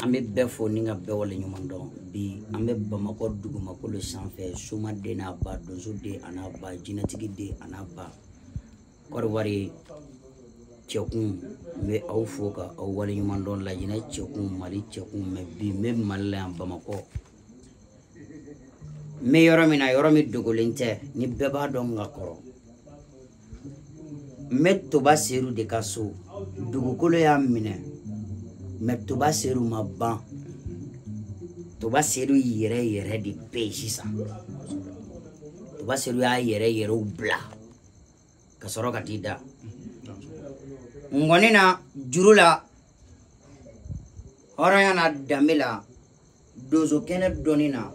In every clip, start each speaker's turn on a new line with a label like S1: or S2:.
S1: An bɛ bɛɛ fo ni ka bɛɛ wale ɲuman dɔn bi an bɛ Bamakɔ dugumakolo sanfɛ soma den n'a ba donso den a n'a ba jinɛtigi den a n'a ba Kɔdiwari cɛkun n bɛ aw fo ka aw wale ɲuman dɔn Lajinɛ cɛkun Mali cɛkun mɛ bi n bɛ Mali la yan Bamakɔ n bɛ yɔrɔ min na yɔrɔ min dogolen tɛ ni bɛɛ b'a dɔn ka kɔrɔ n bɛ Toba Seru de ka so dugukolo y'a minɛ mɛ Toba Seru ma ban Toba Seru yɛrɛ yɛrɛ de bɛ yen sisan Toba Seru y'a yɛrɛ yɛrɛw bila ka sɔrɔ ka t'i da ngɔni na juru la hɔrɔnya na danbe la donso kɛnɛ dɔnni na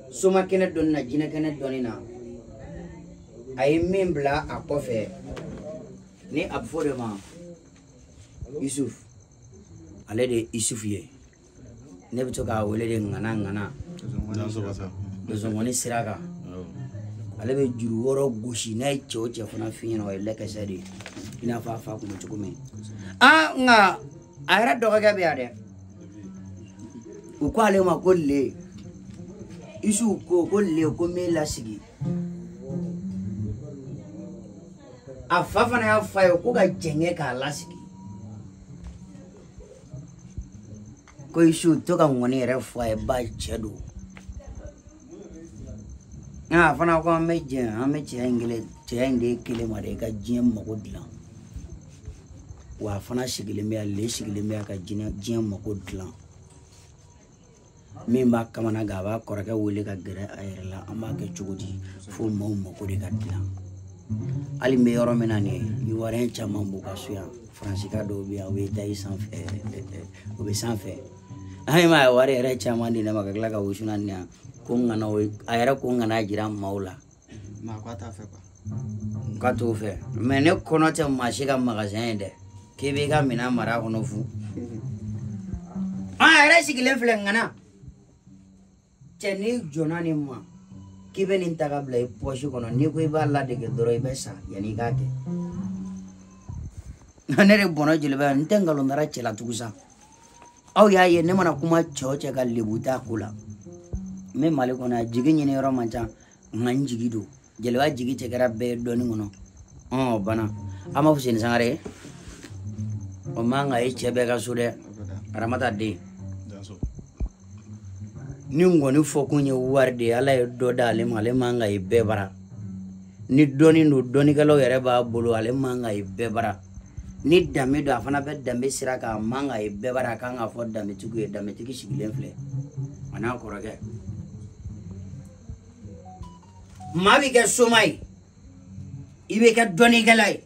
S1: soma kɛnɛ dɔnni na jinɛ kɛnɛ dɔnni na a ye min bila a kɔfɛ ni a bɛ fɔ o de ma Yusuf ale de ye Yusuf ye ne bɛ to k'a wele de ŋana ŋana donsongɔni sira kan ale bɛ juru wɔɔrɔ gosi n'a ye cɛ o cɛ fana f'i ɲɛna o ye lɛkɛsɛ de ye i n'a fɔ a fa kun bɛ cogo min nka a yɛrɛ dɔgɔkɛ bɛ yan dɛ u ko ale ma ko le Yusuf ko le ko n b'e lasigi a fa fana y'a f'a ye ko ka jɛngɛ k'a lasigi ko Yusuf to ka ŋɔni yɛrɛ fɔ a ye ba cɛ don a fana ko an bɛ jɛn an bɛ cɛya in kelen cɛya in de ye kelen ma de i ka diɲɛ mako dilan wa a fana sigilen bɛ yan le sigilen bɛ yan ka diɲɛ mako dilan min b'a kamana gan a b'a kɔrɔkɛ wele ka gɛrɛ a yɛrɛ la an b'a kɛ cogo di fo maaw mako de ka dilan hali n bɛ yɔrɔ min na nin ye Ivoirien caman b'u ka so yan Faransika dɔw bɛ yan u bɛ taa sanfɛ u bɛ sanfɛ an m'a ye wari yɛrɛ caman di ne ma ka tila ka wusu na nin yan ko n kana a yɛrɛ ko n kana jira maaw la k'a t'o fɛ mɛ ne kɔnɔ tɛ maa si ka magasin ye dɛ k'i b'i ka minɛn mara a kɔnɔ fu an yɛrɛ sigilen filɛ ŋana cɛ n'i jɔnna nin ma k'i bɛ nin ta ka bila i pɔsi kɔnɔ n'i ko i b'a ladege dɔrɔn i bɛ sa yanni i k'a kɛ ne de bɔnna jeliba n tɛ nkalon dara cɛ la tugun sa aw y'a ye ne mana kuma cɛ o cɛ ka lebu t'a ko la n bɛ Mali kɔnɔ yan jigi ɲini yɔrɔ man ca nka n jigi don jeliba jigi cɛ kɛra bɛɛ ye dɔɔnin kɔnɔ o banna an b'a fɔ Seni Sangare o man ka ye cɛ bɛɛ ka so dɛ Aramata den ni ngɔni fɔkun ye wari de ye ala ye dɔ d'ale ma ale man ka ye bɛɛ bara ni dɔɔnin don dɔnnikɛlaw yɛrɛ b'a bolo ale man ka ye bɛɛ bara ni danbe don a fana bɛ danbe sira kan a man ka ye bɛɛ bara a kan ka fɔ danbetigiw ye danbetigi sigilen filɛ a n'a kɔrɔkɛ maa bɛ kɛ soma ye i bɛ kɛ dɔnnikɛla ye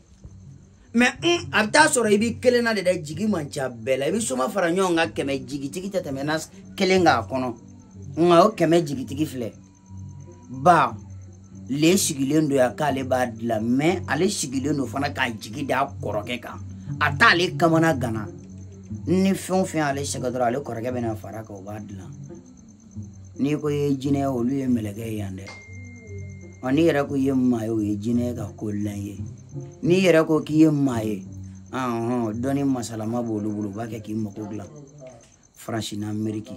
S1: mɛ a bɛ taa sɔrɔ i b'i kelen na de dɛ jigi man ca bɛɛ la i bɛ soma fara ɲɔgɔn kan 100 jigitigi tɛ tɛmɛ na kelen k'a kɔnɔ nka o 100 jigitigi filɛ ba le sigilen don yan k'ale b'a dilan mɛ ale sigilen don fana k'a jigi da kɔrɔkɛ kan a t'ale kamana gana ni fɛn o fɛn ale sɛgɛn dɔrɔn ale kɔrɔkɛ bɛna fara kan o b'a dilan n'i ko i ye jinɛ ye olu ye mɛlɛkɛ ye yan dɛ ɔ n'i yɛrɛ ko i ye maa ye o ye jinɛ ye ka ko lan ye n'i yɛrɛ ko k'i ye maa ye dɔnni masalama b'olu bolo u b'a kɛ k'i mako dilan Faransi n'Ameriki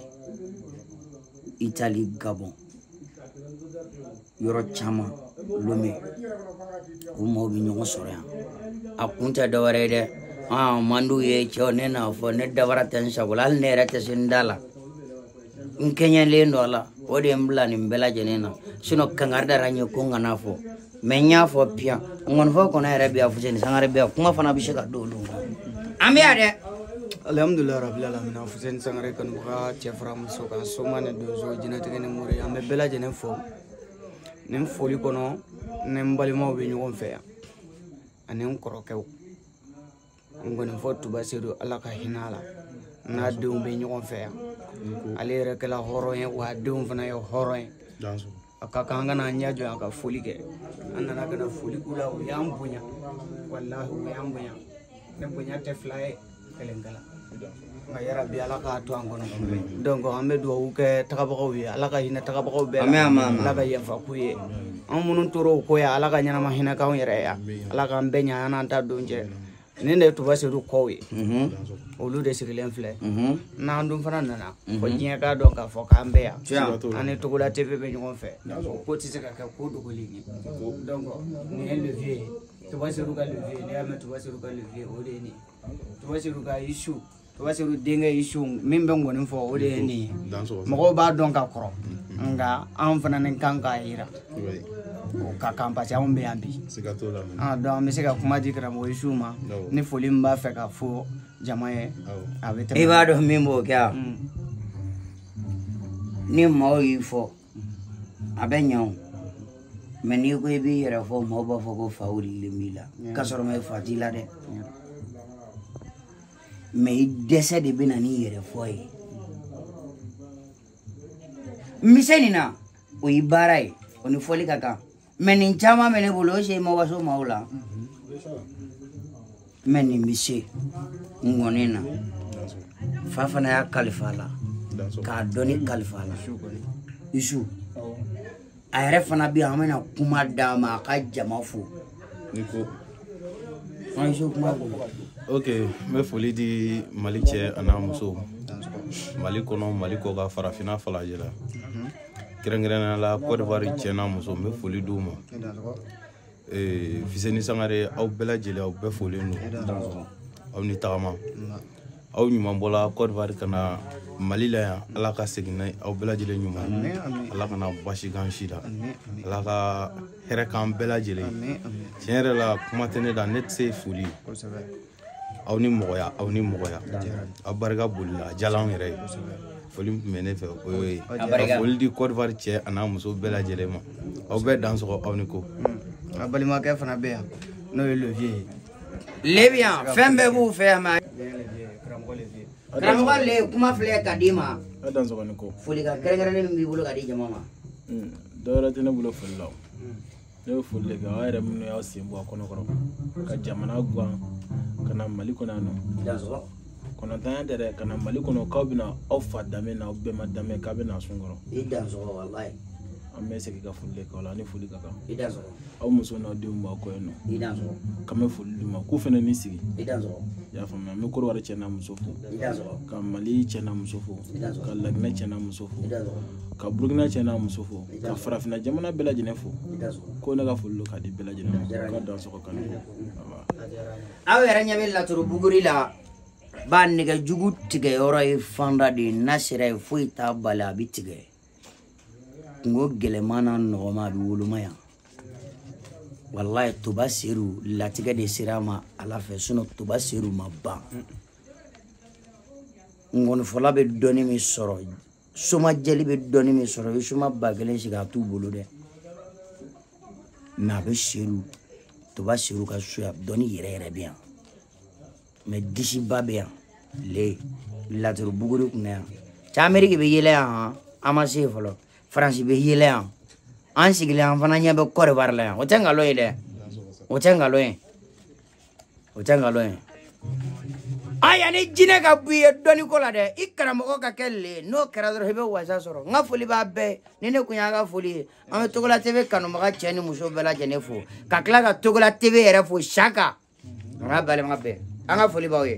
S1: Itali Gabon yɔrɔ caman Lome u maaw bɛ ɲɔgɔn sɔrɔ yan a kun tɛ dɔwɛrɛ ye dɛ man d'u ye cɛw ne n'a fɔ ne dabara tɛ n sago la hali ne yɛrɛ tɛ se n da la n kɛɲɛlen don a la o de ye n bila nin bɛɛ lajɛlen na sinon kangari dara n ye ko n kana fɔ mɛ n y'a fɔ piyan ngɔnifɔ kɔnɔ yɛrɛ bɛ yan Fuseni Sangare bɛ yan kuma fana bɛ se ka don olu kɔnɔ an bɛ yan dɛ
S2: Alhamdulillah rabbil alamin. Fuseni Sangare kanubaga cɛ fara muso kan, soma ni donso, jinɛtigi ni mori, an bɛ bɛɛ lajɛlen fo. Nin foli kɔnɔ, ni n balimaw bɛ ɲɔgɔn fɛ yan ani n kɔrɔkɛw. N kɔni fɔ Tuba Sedu, Ala ka hinɛ a la, n'a denw bɛ ɲɔgɔn fɛ yan. Ale yɛrɛ kɛla hɔrɔn ye, wa a denw fana ye hɔrɔn ye. A ka kan an ka n'an ɲɛ jɔ yan ka foli kɛ. An nana ka na foli k'u la, u y'an bonya, walahi u y'an bonya. Ne bonya tɛ fila ye, kelen kɛla. Nka yarabi Ala k'a to an kɔnɔ. Donc an bɛ dugawu kɛ tagabagaw ye, Ala ka hinɛ tagabagaw bɛɛ la, Ala ka yafa k'u ye. An minnu tora o ko yan, Ala ka ɲɛnama hinɛ k'anw yɛrɛ yan. Ala k'an bɛɛ ɲɛ an n'an ta don cɛ. Nin de ye Tuba Sedu kɔw ye, olu de sigilen filɛ. N'an dun fana nana fo diɲɛ k'a dɔn k'a fɔ k'an bɛ yan, an ni Togola TV bɛ ɲɔgɔn fɛ. O ko tɛ se ka kɛ ko dogolen ye. Donc nin ye levier ye, Tuba Sedu ka levier. N'i y'a mɛn Tuba Sedu ka levier, o de ye nin ye. Tuba Sedu ka Isu, Tuba Sedu denkɛ Isu min bɛ ŋɔni fɔ, o de ye nin ye. Mɔgɔw b'a dɔn ka kɔrɔ, nka anw fana ni kan k'a yira o ka kan, parce que anw bɛ yan bi. Donc an bɛ se ka kuma di karamɔgɔ Isu ma ni foli min b'a fɛ ka fɔ jama ye, a bɛ tɛmɛ.
S1: I b'a dɔn min b'o kɛ wa? Ni maaw y'i fɔ a bɛ ɲɛ o, mɛ n'i ko i b'i yɛrɛ fɔ, maaw b'a fɔ ko fa wililen b'i la, k'a sɔrɔ ma fa t'i la dɛ. Mɛ i dɛsɛ de bɛ na n'i yɛrɛ fɔ ye. N bɛ se nin na, o y'i baara ye, o ni fɔli ka kan. Mɛ nin caman bɛ ne bolo, o se ma waso maaw la. Mɛ nin bɛ se ŋɔni na. Fa fana y'a kalifa a la, k'a dɔnni kalifa a la. Isu a yɛrɛ fana bɛ yan, an bɛna kuma d'a ma a ka jama fo. An Isu kuma bolo.
S3: Ok, n bɛ foli di Mali cɛ a n'a muso, Mali kɔnɔ, Mali kɔ kan, farafinna falajɛ la, kɛrɛnkɛrɛnnenya la Côte d'Ivoire cɛ n'a muso, n bɛ foli d'u ma. Fuseni Sangare, aw bɛɛ lajɛlen, aw bɛɛ folen don, aw ni tagama, aw ɲuman bɔla Côte d'Ivoire ka na Mali la yan. Ala ka segin n'a aw bɛɛ lajɛlen ɲuman ye, Ala kana basi k'an si la, Ala ka hɛrɛ k'an bɛɛ lajɛlen. Tiɲɛ yɛrɛ la, kuma tɛ ne da, ne tɛ se foli. Aw ni mɔgɔya, aw ni mɔgɔya, aw barika bolila, a diyala anw yɛrɛ ye. Foli min tun bɛ ne fɛ, o y'o ye. Ka foli di Côte d'Ivoire cɛ a n'a muso bɛɛ lajɛlen ma. Aw bɛɛ dan sɔgɔ, aw ni ko.
S2: A balimakɛ fana bɛ yan, n'o ye levier ye.
S1: Le bɛ yan, fɛn bɛɛ b'u fɛ yan. Mɛ karamɔgɔ le, kuma filɛ ka d'i ma.
S4: A dan sɔgɔ ni ko.
S1: Folikan kɛrɛnkɛrɛnnen min b'i bolo ka di jama ma.
S4: Dɔ wɛrɛ tɛ ne bolo foli la o. Ne bɛ foli de kɛ aw yɛrɛ minnu y'aw sen bɔ a kɔnɔkɔrɔ ka jamana guwan ka na Mali kɔnɔ yan nɔ. Kɔnɔntanya tɛ dɛ, ka na Mali kɔnɔ k'aw bɛna aw fa danbe n'aw bɛnba danbe k'aw bɛna sun kɔrɔ.
S1: I dan sɔgɔ walayi.
S4: An bɛ segin ka foli de kɛ aw la, ni foli ka kan.
S1: I dan sɔgɔ.
S4: Aw muso n'aw denw b'aw kɔ yan nɔ.
S1: I dan sɔgɔ.
S4: K'an bɛ foli d'u ma, k'u fana ni sigi.
S1: I dan sɔgɔ.
S4: I y'a faamuya, n bɛ Côte d'Ivoire cɛ n'a muso fo.
S1: I dan sɔgɔ.
S4: Ka Mali cɛ n'a muso fo.
S1: I dan sɔgɔ.
S4: Ka Laginɛ cɛ n'a muso fo.
S1: I dan sɔgɔ.
S4: Ka Burukina cɛ n'a muso fo.
S1: I dan
S4: Ka
S1: sɔgɔ.
S4: farafinna jamana bɛɛ lajɛlen fo.
S1: I dan sɔgɔ.
S4: Ko ne ka foli don k'a di bɛɛ lajɛlen ma.
S1: Diyara n ye.
S4: Ka dan sɔgɔ ka ne.
S1: Aw yɛrɛ ɲɛ bɛ laturu buguri la. Ba nɛgɛjugu tigɛyɔrɔ ye fanda de ye, n'a sera yen foyi t'a bali, a bɛ tigɛ. Kungo gɛlɛman n'a nɔgɔman, a bɛ woloma yan. Walayi Tuba Sedu latigɛ de sera a ma Ala fɛ, sinɔn Tuba Sedu ma ban. Ŋɔnifɔla bɛ dɔnni min sɔrɔ, somajɛli bɛ dɔnni min sɔrɔ, i bɛ soma 1000 sigi a t'u bolo dɛ. Mɛ a bɛ Sedu, Tuba Sedu ka so yan, dɔnni yɛrɛ yɛrɛ bɛ yan. Mɛ disiba bɛ yan, le laturu buguri kunna yan. Cɛ Ameriki bɛ yɛlɛ yan han, an ma se yen fɔlɔ. Faransi bɛ yɛlɛ yan. An sigilen an fana ɲɛ bɛ Côte d'Ivoire la yan. O tɛ nkalon ye dɛ. O tɛ nkalon ye. O tɛ nkalon ye. A yanni jinɛ ka bɔ i ye dɔnni ko la dɛ, i karamɔgɔ ka kɛ le, n'o kɛra dɔrɔn i bɛ wasa sɔrɔ. N ka foli b'a bɛɛ, ni ne kun y'a ka foli ye. An bɛ Togola TV kanubaga cɛ ni muso bɛɛ lajɛlen fo, ka tila ka Togola TV yɛrɛ fo Saka. An ka balima bɛɛ, an ka foli b'aw ye.